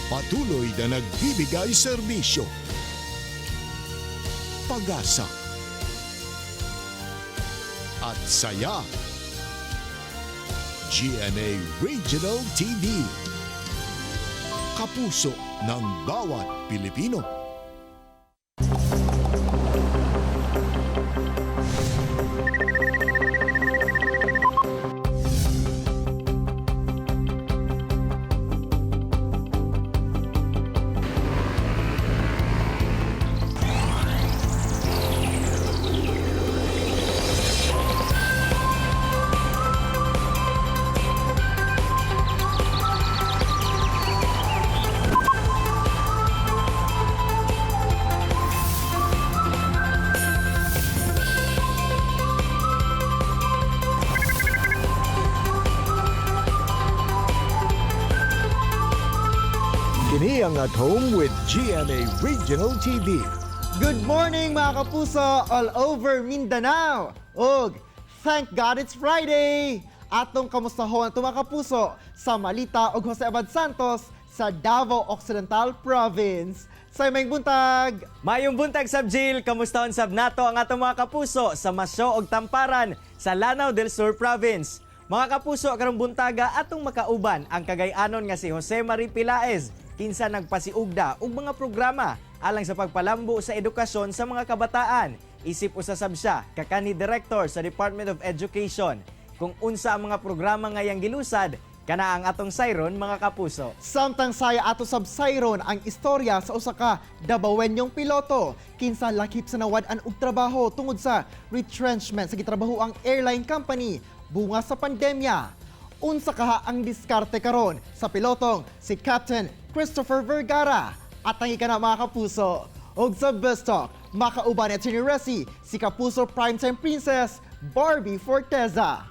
Patuloy na nagbibigay serbisyo, pag-asa, at saya. GMA Regional TV. Kapuso ng bawat Pilipino. Kini ang At Home with GMA Regional TV. Good morning, mga kapuso all over Mindanao! Ug thank God it's Friday! Atong kamustahon ato, mga kapuso, sa Malita ug Jose Abad Santos sa Davao Occidental Province. Sa may buntag! Mayong buntag sab, Jill, kamustahon sab nato ang atong mga kapuso sa Masyo ug Tamparan sa Lanao del Sur Province. Mga kapuso, karong buntaga atong makauban ang Cagay-anon nga si Jose Marie Pelaez, kinsa nagpasiugda og mga programa alang sa pagpalambo sa edukasyon sa mga kabataan. Isip usa sab siya ka kanhi director sa Department of Education. Kung unsa ang mga programa ngayang gilusad, kana ang atong sayron, mga kapuso. Samtang saya ato sabsayron ang istorya sa usa ka Dabawenyong piloto kinsa lakip sa nawad-an og trabaho tungod sa retrenchment sa gitrabaho ang airline company bunga sa pandemya. Unsa kaha ang diskarte karon sa pilotong si Captain Christopher Vergara? At ang ka na, mga kapuso. Og sa Best Talk, makauban ni Attorney Resi, si Kapuso Primetime Princess Barbie Forteza.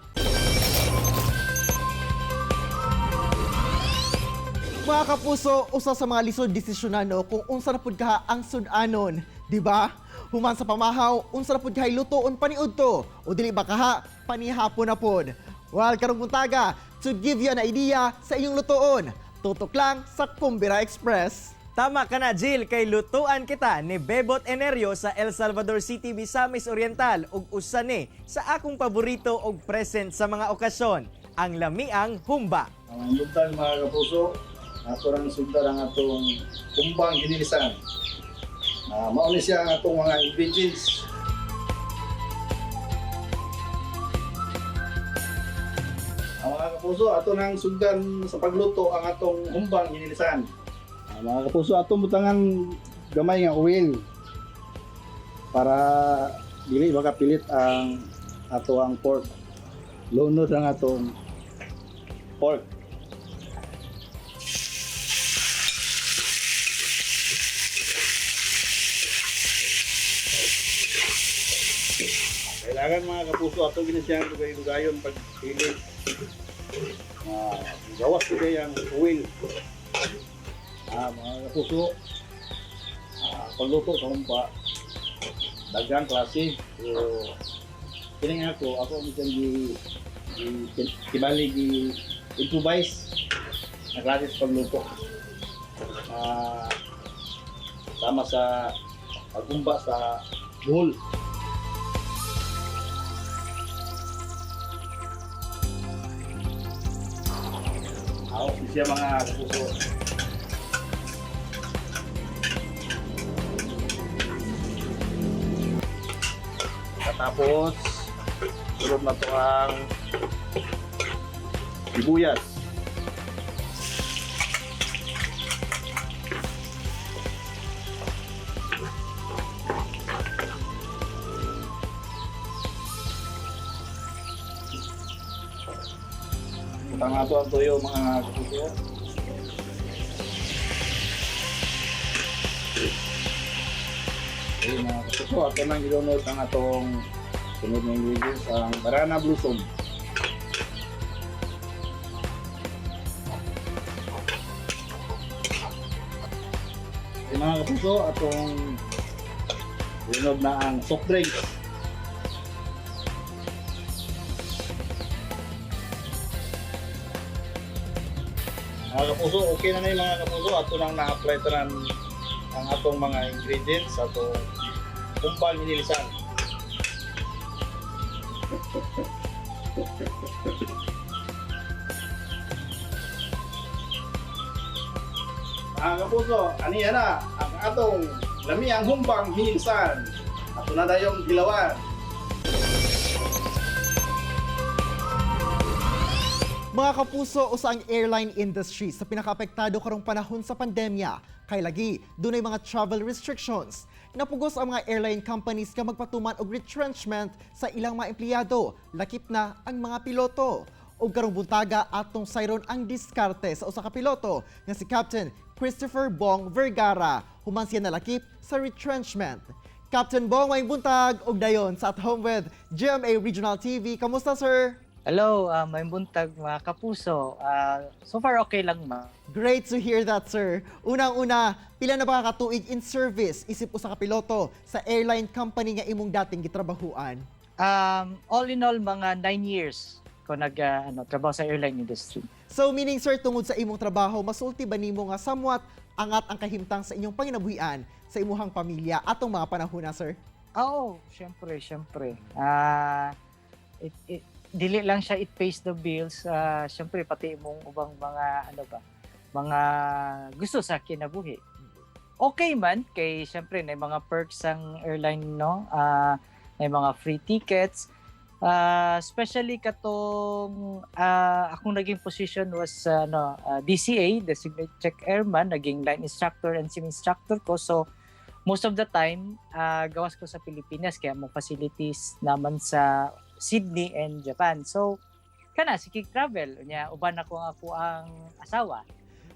Mga kapuso, usa sa mga lisod desisyonan, no, kung unsa na pud kaha ang sud-anon, di ba? Human sa pamahaw, unsa na pud kahay lutoon paniudto o dili ba kaha panihapon na pod. Well, karong buntaga, to give you an idea sa inyong lutoon, tutok lang sa Kumbira Express. Tama ka na, Jill, kay lutuan kita ni Bebot Enerio sa El Salvador City, Misamis Oriental ug usa ni sa akong paborito og present sa mga okasyon, ang lamiang humba. Ang buntag, mga kapuso, ato rang sugdan ang atong humbang ginilisan. Mao ni siya ang atong mga ingredients. Ang mga kapuso, ato nang sugdan sa pagluto ang atong humbang ginilisan. Mga kapuso, atong butangan gamay nga oil para dili makapilit ang ato ang pork. Lunod ang atong pork. Kailangan, mga kapuso, ato gini siyang dugay-dugayon pag pili. Gawas ko ang oil. Mga kapuso, pagluto sa humba, daghang klase. So, kini nga ako ang siyang gi kibali gi improvise na klase sa pagluto. Sama sa paghumba sa buhol. Ako siya, mga kapuso. Tapos, sunod na to ang sibuyas. Butang na to ang toyo, mga kapuso. Okay, mga kapuso, ato nang ilunod ang atong sunod na ingredients, ang banana blossom. Okay, mga kapuso, atong ilunod na ang soft drinks. Mga kapuso, okay na na yung mga kapuso. Ato nang na-apply tanan ang atong mga ingredients, atong humbang hinilisan. Mga kapuso, aniya na ang atong lamiang humbang hinilisan. Ato na dayong dilawan. Mga kapuso, usa ang airline industry sa pinakaapektado karong panahon sa pandemya. Kay lagi, dunay mga travel restrictions. Napugos ang mga airline companies nga magpatuman og retrenchment sa ilang mga empleyado, lakip na ang mga piloto. Ug karong buntaga atong sayron ang diskarte sa usa ka piloto nga si Captain Christopher Bong Vergara, human siya nalakip sa retrenchment. Captain Bong, may buntag og dayon sa At Home with GMA Regional TV. Kamusta, sir? Hello, may buntag mga kapuso. So far okay lang, ma. Great to hear that, sir. Unang-una, pila na ba ka katuig in service isip usa ka piloto sa airline company nga imong dating gitrabahuan? All in all, mga 9 years ko nag ano, trabaho sa airline industry. So meaning, sir, tungod sa imong trabaho, masulti ba nimo nga somewhat angat ang kahimtang sa inyong panginabuhian sa imuhang pamilya atong mga panahon na, sir? Oo, syempre, syempre. Dili lang siya it pays the bills. Syempre pati imong ubang mga ano ba, mga gusto sa kinabuhi. Okay man kay syempre na mga perks ang airline, no? May mga free tickets. Especially katong akong naging position was ano, DCA, Designated Check Airman, naging line instructor and sim instructor ko. So most of the time, gawas ko sa Pilipinas kaya mo facilities naman sa Sydney and Japan. So kana sige travel unya uban ako ang ako ang asawa.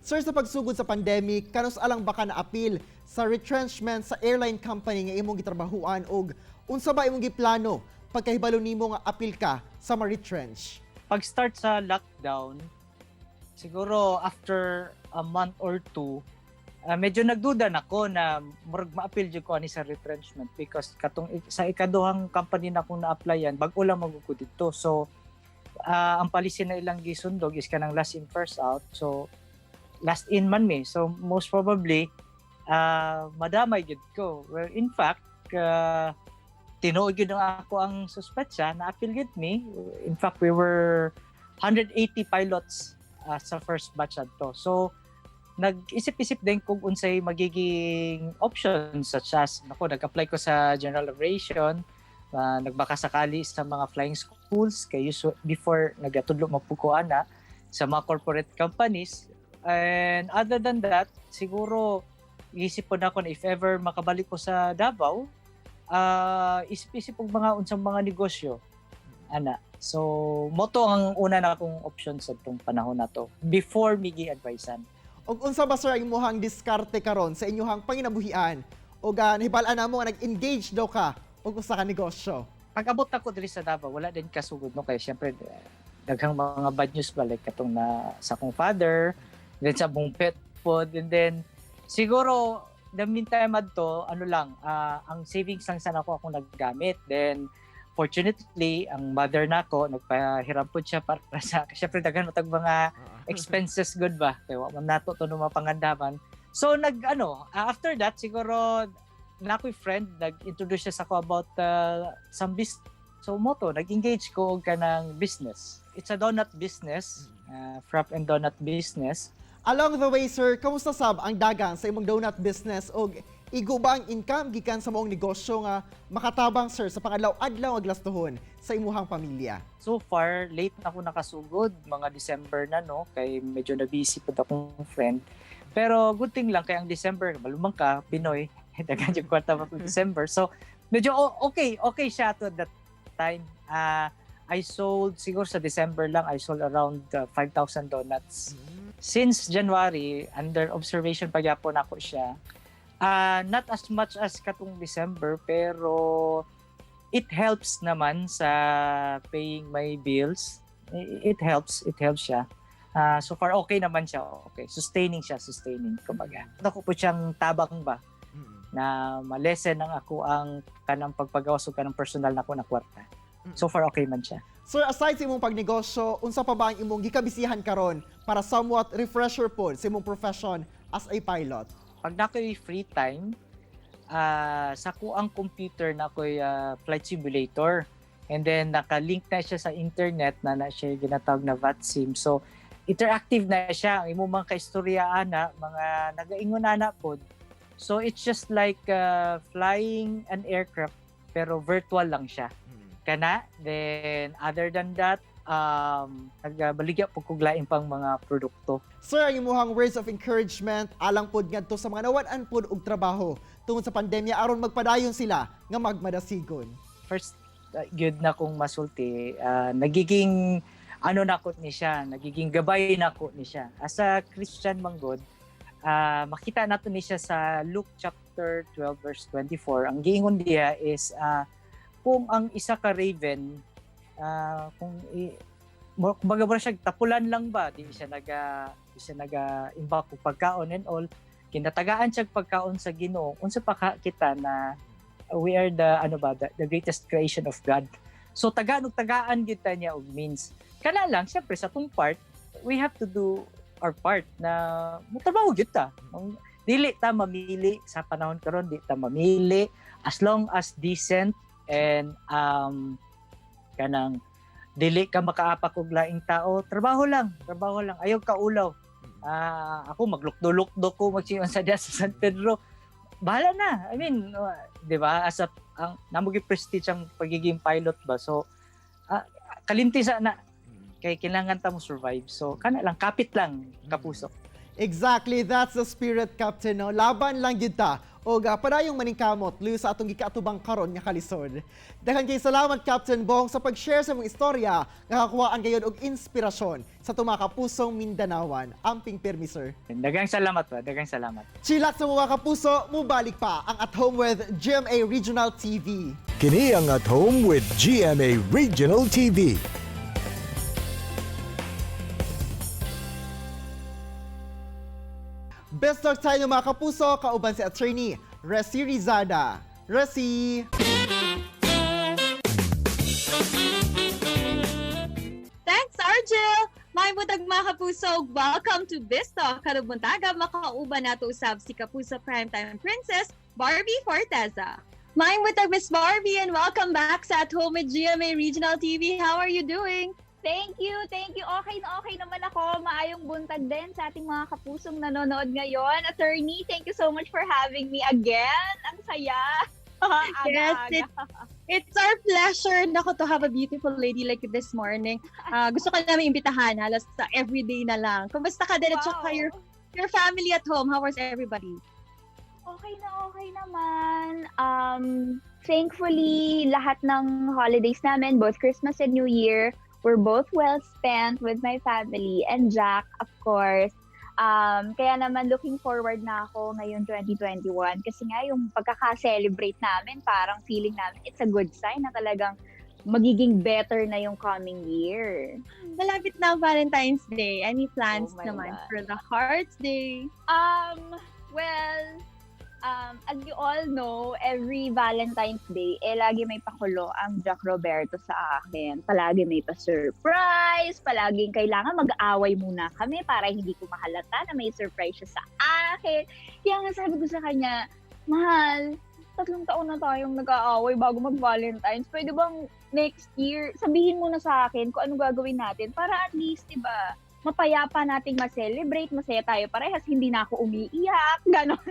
Sir, sa pagsugod sa pandemic, kanus alang ba ka na-appeal sa retrenchment sa airline company nga imong gitrabahuan og unsa ba imong giplano pagkahibalo nimo nga appeal ka sa ma-retrench? Pag start sa lockdown, siguro after a month or two, medyo nagduda na ko na murag ma-appeal jud ko ani sa retrenchment because katong sa ikaduhang company na akong na-applyan, bag-o lang man ko didto. So ang policy na ilang gisundog is kanang last in first out. So last in man mi. So most probably madamay gid ko. Well, in fact, tinuod gyud ang ako ang suspetsa na appeal gid mi. In fact, we were 180 pilots sa first batch adto. So nag-isip-isip din kung unsay magiging options, such as nako, nag-apply ko sa general aviation, nagbaka sakali sa mga flying schools kay before nagatudlo man pud ko ana sa mga corporate companies. And other than that, siguro isip po na ako na if ever makabalik ko sa Davao, isip-isip og mga unsang mga negosyo ana. So mao to ang una na akong option sa tong panahon na to before mi gi-advisean. Og unsa ba, sir, ang imuhang diskarte karon sa inyuhang panginabuhian? Og nahibal-an namo nga nag-engage daw ka og usa ka negosyo. Pag abot ako diri sa Davao, wala din kasugod, no, kay syempre daghang mga bad news ba, like katong na sa akong father, then sa buong pet pod, and then siguro the meantime adto ano lang, ang savings lang sana ako akong naggamit. Then fortunately ang mother nako nagpahiram pod siya para sa syempre daghan matag mga expenses good ba kay wa man nato to no mapangandaman. So nag ano, after that siguro na ako'y friend nag-introduce siya sa ako about some business. So mao to nag-engage ko og kanang business. It's a donut business, frap and donut business. Along the way, sir, kamusta sab ang dagan sa imong donut business og igo ba ang income gikan sa maong negosyo nga makatabang, sir, sa pangadlaw-adlaw nga glastuhon sa imuhang pamilya? So far, late na ako nakasugod, mga December na, no, kay medyo na busy pud akong friend. Pero good thing lang kay ang December, malumang ka, Pinoy, daghan yung kwarta pa pag December. So medyo okay siya to that time. I sold siguro sa December lang, I sold around 5,000 donuts. Since January, under observation pa gyapon ako siya. Not as much as katong December, pero it helps naman sa paying my bills. It helps siya. So far okay naman siya, okay. Sustaining siya, sustaining kumbaga. Ako po siyang tabang ba na malesen ang ako ang kanang pagpagawas o kanang personal na ko na kwarta. So far okay man siya. Sir, aside sa imong pagnegosyo, unsa pa ba ang imong gikabisihan karon para somewhat refresher pod sa imong profession as a pilot? Pag naa ko'y free time, sa ang computer naa ko'y flight simulator. And then naka-link na siya sa internet na na siya ginatawag na VATSIM. So interactive na siya. Ang imong mga kaistorya ana, mga nagaingon ana pod. So it's just like flying an aircraft pero virtual lang siya. Kana, then other than that, nagabaligya pud kog lain pang mga produkto. Sir, ang imuhang words of encouragement alang pod ngadto sa mga nawad-an pod og trabaho tungod sa pandemya aron magpadayon sila nga magmadasigon. First, good na kong masulti, nagiging ano na ko ni siya, nagiging gabay na ko ni siya. As a Christian manggod, makita nato ni siya sa Luke chapter 12 verse 24. Ang giingon diya is kung ang isa ka raven, kung kumbaga ba siya tapulan lang ba, di siya naga imbak og pagkaon and all, kinatagaan siya pagkaon sa Ginoo, unsa pa ka kita na we are the ano ba, the greatest creation of God. So tagaan og tagaan kita niya og means. Kana lang syempre sa atong part, we have to do our part na motrabaho gyud ta. Dili ta mamili sa panahon karon, di ta mamili as long as decent and kanang dili ka makaapak og laing tao, trabaho lang, trabaho lang. Ayaw kaulaw. Ako maglukdo-lukdo ko magsiyon sa diya sa San Pedro. Bahala na. I mean, 'di ba? As a ang namo prestige ang pagiging pilot ba. So kalimti sa na kay kailangan ta mo survive. So kana lang, kapit lang, kapuso. Exactly, that's the spirit, Captain. No? Laban lang gyud ta. Og padayong maningkamot luyo sa atong gikaatubang karon nga kalisod. Daghan kay salamat, Captain Bong, sa pag-share sa imong istorya nga kakuhaan gayud og inspirasyon sa atong mga kapusong Mindanaoan. Amping permi, sir. Daghang salamat ba? Daghang salamat. Chillax sa mga kapuso, mubalik pa ang At Home with GMA Regional TV. Kini ang At Home with GMA Regional TV. Best talk tayo, mga kapuso, kauban si Attorney Resi Rizada. Resi! Thanks, Argel! Maayong buntag, mga kapuso. Welcome to Biztalk. Karong buntaga, makauban nato usab si Kapuso Primetime Princess, Barbie Forteza. Maayong buntag, Miss Barbie, and welcome back sa At Home with GMA Regional TV. How are you doing? Thank you, thank you. Okay na okay naman ako. Maayong buntag din sa ating mga kapusong nanonood ngayon. Attorney, thank you so much for having me again. Ang saya. Yes, Aga-aga. it's our pleasure, nako, to have a beautiful lady like you this morning. Gusto ka namin imbitahan halos sa everyday na lang. Kumusta ka din at saka your family at home? How was everybody? Okay na okay naman. Thankfully, lahat ng holidays namin, both Christmas and New Year, were both well spent with my family and Jack, of course. Kaya naman looking forward na ako ngayon 2021 kasi nga yung pagkaka-celebrate namin, parang feeling namin it's a good sign na talagang magiging better na yung coming year. Malapit na ang Valentine's Day. Any plans Oh my naman God. for the Hearts Day? Well, as you all know, every Valentine's Day, eh, lagi may pakulo ang Jack Roberto sa akin. Palagi may pa-surprise, palaging kailangan mag-away muna kami para hindi ko mahalata na may surprise siya sa akin. Kaya nga sabi ko sa kanya, "Mahal, 3 taon na tayong nag-aaway bago mag-Valentine's. Pwede bang next year, sabihin mo na sa akin kung anong gagawin natin para at least, di ba, mapayapa nating ma-celebrate, masaya tayo parehas, hindi na ako umiiyak," gano'n.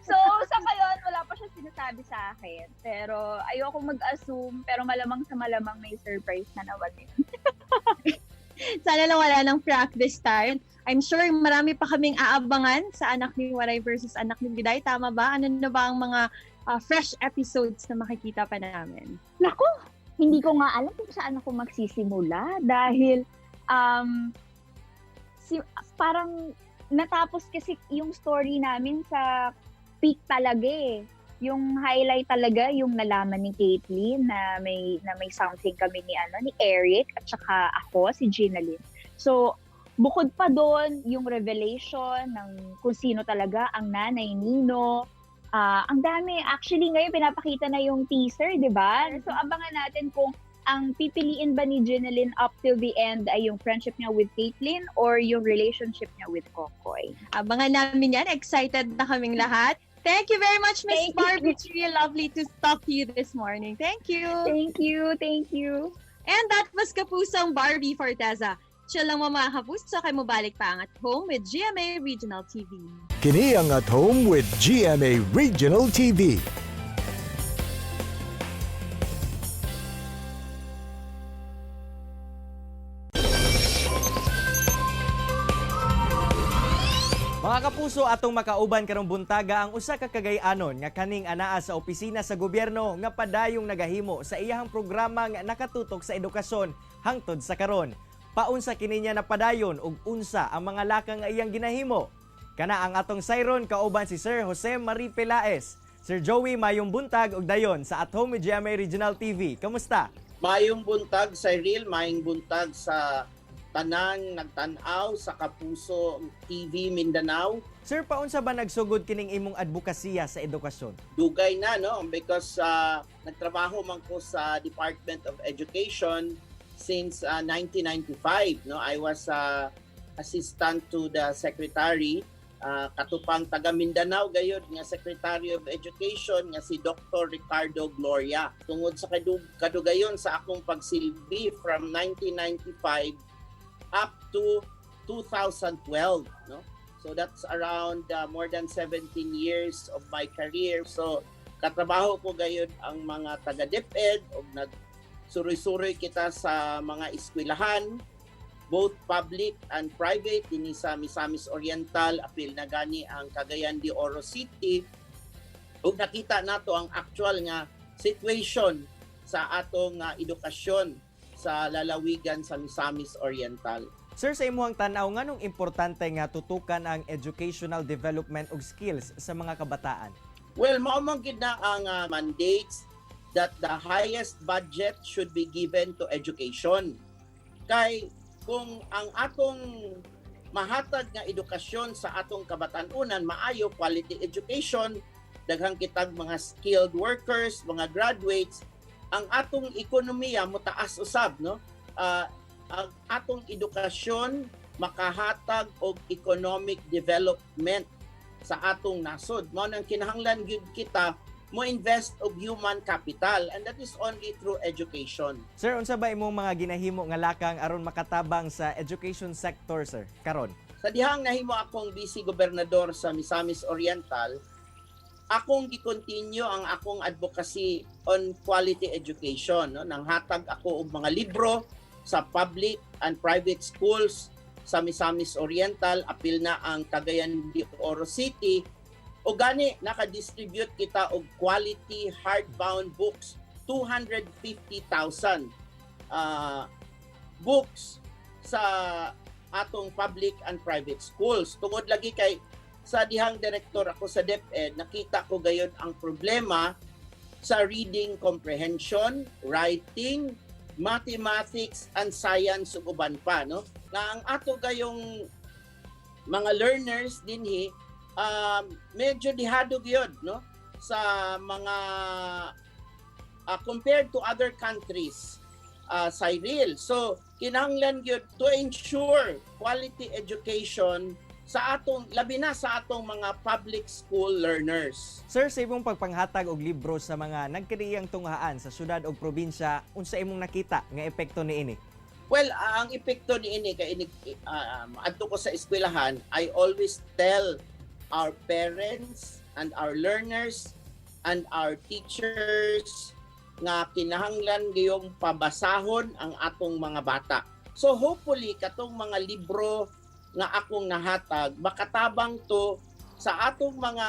So, sa ngayon, wala pa siya sinasabi sa akin. Pero ayoko mag-assume, pero malamang sa malamang may surprise na naman yun. Sana lang wala ng prank this time. I'm sure marami pa kaming aabangan sa Anak ni Waray versus Anak ni Biday. Tama ba? Ano na ba ang mga fresh episodes na makikita pa namin? Nako, hindi ko nga alam kung saan ako magsisimula dahil parang natapos kasi yung story namin sa peak talaga eh. Yung highlight talaga yung nalaman ni Caitlyn na may something kami ni ano ni Eric at saka ako si Gina Lynn. So bukod pa doon yung revelation ng kung sino talaga ang nanay Nino. Ang dami. Actually, ngayon pinapakita na yung teaser, di ba? So, abangan natin kung Ang pipiliin ba ni Ginalyn up till the end ay yung friendship niya with Caitlin or yung relationship niya with Kokoy? Abangan namin yan. Excited na kaming lahat. Thank you very much, Miss Thank you. Barbie. It's really lovely to talk to you this morning. Thank you. Thank you, thank you. And that was Kapusong Barbie Forteza. Chill lang mo, mga kapuso, kay mobalik pa ang At Home with GMA Regional TV. Kini ang At Home with GMA Regional TV. Mga kapuso, atong makauban karong buntaga ang usa ka Kagay-anon nga kaning anaa sa opisina sa gobyerno nga padayong nagahimo sa iyahang programa nga nakatutok sa edukasyon hangtod sa karon. Paunsa kini niya napadayon ug unsa ang mga lakang nga iyang ginahimo? Kana ang atong sayron kauban si Sir Jose Marie Pelaez. Sir Joey, mayong buntag ug dayon sa At Home with GMA Regional TV. Kamusta? Mayong buntag, Cyril, mayong buntag sa tanang nagtan-aw sa Kapuso TV Mindanao. Sir, paunsa ba nagsugod kining imong advokasya sa edukasyon? Dugay na, no, because nagtrabaho man ko sa Department of Education since 1995, no. I was assistant to the secretary, katupang taga Mindanao gayud nga Secretary of Education nga si Dr. Ricardo Gloria. Tungod sa kadugayon sa akong pagsilbi from 1995 up to 2012, no. So that's around more than 17 years of my career. So katrabaho ko gayud ang mga taga DepEd og nagsuroy-suroy kita sa mga eskwelahan, both public and private, dinhi sa Misamis Oriental, apil na gani ang Cagayan de Oro City, ug nakita nato ang actual nga situation sa atong edukasyon sa lalawigan sa Misamis Oriental. Sir, sa imuhang tan-aw, nganong importante nga tutukan ang educational development ug skills sa mga kabataan? Well, mao man gid na ang mandates that the highest budget should be given to education. Kay kung ang atong mahatag nga edukasyon sa atong kabatan-unan maayo, quality education, daghang kitag mga skilled workers, mga graduates, ang atong ekonomiya motaas usab, no? Ang atong edukasyon makahatag og economic development sa atong nasod. Mao nang kinahanglan gyud kita mo invest og human capital, and that is only through education. Sir, unsa ba imong mga ginahimo nga lakang aron makatabang sa education sector, sir? Karon. Sa dihang nahimo akong vice gobernador sa Misamis Oriental, akong gi-continue ang akong advocacy on quality education, no? Nanghatag ako og mga libro sa public and private schools sa Misamis Oriental, apil na ang Cagayan de Oro City. O gani naka-distribute kita og quality hardbound books, 250,000 books sa atong public and private schools. Tungod lagi kay sa dihang direktor ako sa DepEd, nakita ko gayon ang problema sa reading comprehension, writing, mathematics, and science ug uban pa, no? Nga ang ato gayong mga learners dinhi medyo dihado gyud, no, sa mga compared to other countries, Cyril. So kinahanglan gyud to ensure quality education sa atong, labi na sa atong mga public school learners. Sir, sa imong pagpanghatag og libro sa mga nagkaniyang tunghaan sa syudad og probinsya, unsa imong nakita nga epekto niini? Well, ang epekto niini kay ini adto ko sa eskwelahan, I always tell our parents and our learners and our teachers nga kinahanglan gayong pabasahon ang atong mga bata. So hopefully katong mga libro nga akong nahatag makatabang to sa atong mga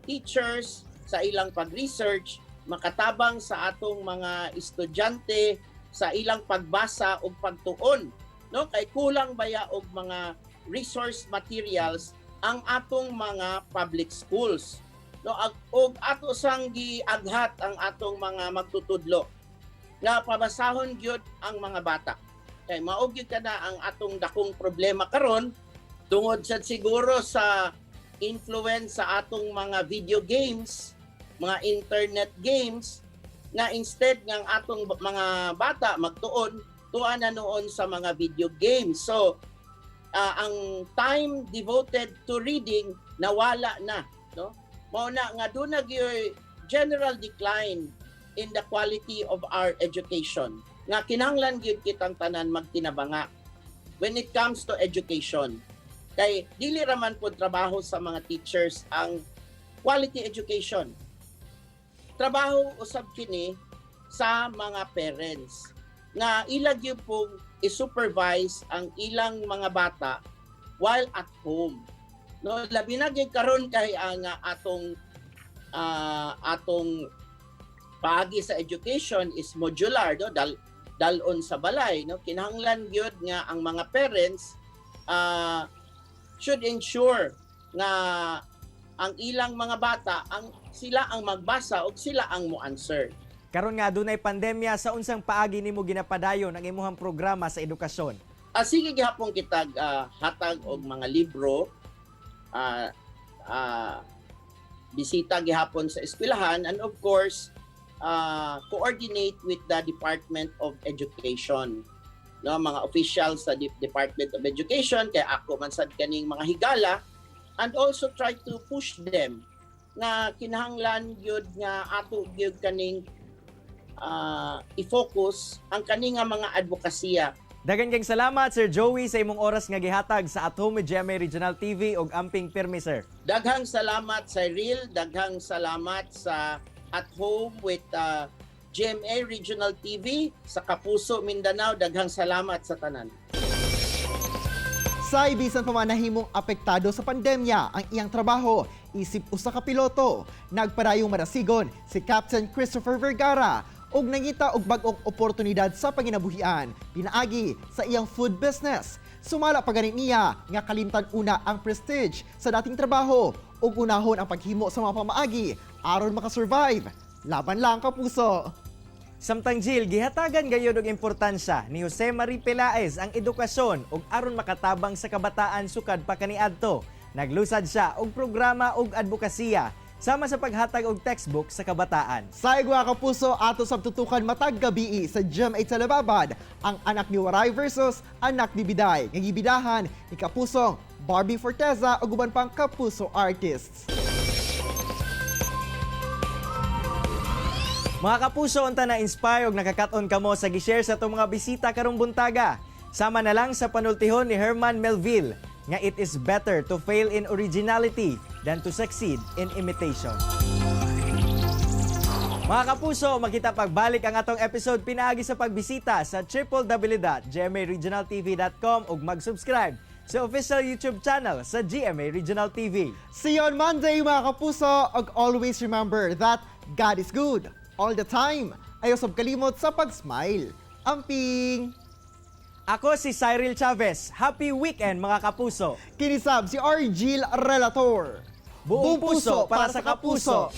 teachers sa ilang pag-research, makatabang sa atong mga estudyante sa ilang pagbasa ug pagtuon, no, kay kulang baya og mga resource materials ang atong mga public schools, no. Ug ato sang giaghat ang atong mga magtutudlo nga pabasahon gyud ang mga bata kay mao gyud kana ang atong dakong problema karon, tungod sad siguro sa influence sa atong mga video games, mga internet games. Nga instead ng atong mga bata magtuon, tuan na noon sa mga video games. So ang time devoted to reading nawala na, no? Mao na nga duna gyoy general decline in the quality of our education. Nga kinahanglan gyud kitang tanan magtinabanga when it comes to education. Kay dili ra man pod trabaho sa mga teachers ang quality education. Trabaho usab kini sa mga parents nga ila gyud pong i-supervise ang ilang mga bata while at home. No, labi na gyud karon kay ang atong paagi sa education is modular, no, dalon sa balay, no. Kinahanglan gyud nga ang mga parents should ensure nga ang ilang mga bata, ang sila ang magbasa ug sila ang mo-answer. Karon nga adunay pandemya, sa unsang paagi nimo ginapadayon ang imuhang programa sa edukasyon? Sige gihapon kitag hatag og mga libro, bisita gihapon sa eskwelahan, and of course coordinate with the Department of Education, no, mga officials sa Department of Education, kay ako man sad kaning mga higala, and also try to push them nga kinahanglan gyud nga ato gyud kaning i-focus ang kani nga mga advokasya. Dagan kang salamat, Sir Joey, sa imong oras nga gihatag sa At Home with GMA Regional TV ug amping pirmi, sir. Daghang salamat, Cyril, daghang salamat sa At Home with GMA Regional TV sa Kapuso Mindanao, daghang salamat sa tanan. Sa ibisan pa man nahimong apektado sa pandemya ang iyang trabaho, isip usa ka piloto, nagpadayong marasigon si Captain Christopher Vergara ug nangita og bag-ong oportunidad sa panginabuhian pinaagi sa iyang food business. Sumala pa gani niya nga kalimtan una ang prestige sa dating trabaho ug unahon ang paghimo sa mga pamaagi aron makasurvive. Laban lang, kapuso. Samtang Jill, gihatagan gayud og importansya ni Jose Marie Pelaez ang edukasyon ug aron makatabang sa kabataan sukad pa kaniadto. Naglusad siya og programa ug advokasya sama sa paghatag og textbook sa kabataan. Sa igwa, kapuso, ato sa tutukan matag gabii sa GMA Telebabad, ang Anak ni Waray versus Anak ni Biday. Nga gibidahan ni Kapusong Barbie Forteza ug uban pang kapuso artists. Mga kapuso, unta na inspire og nakakaton kamo sa gi-share sa atong mga bisita karong buntaga. Sama na lang sa panultihon ni Herman Melville nga it is better to fail in originality than to succeed in imitation. Mga kapuso, makita pagbalik ang atong episode pinaagi sa pagbisita sa www.gmaregionaltv.com ug mag-subscribe sa official YouTube channel sa GMA Regional TV. See you on Monday, mga kapuso, ug always remember that God is good all the time. Ayaw sab kalimot sa pag-smile. Amping! Ako si Cyril Chavez. Happy weekend, mga kapuso. Kini sab si Argil Relator. Buong puso para sa kapuso.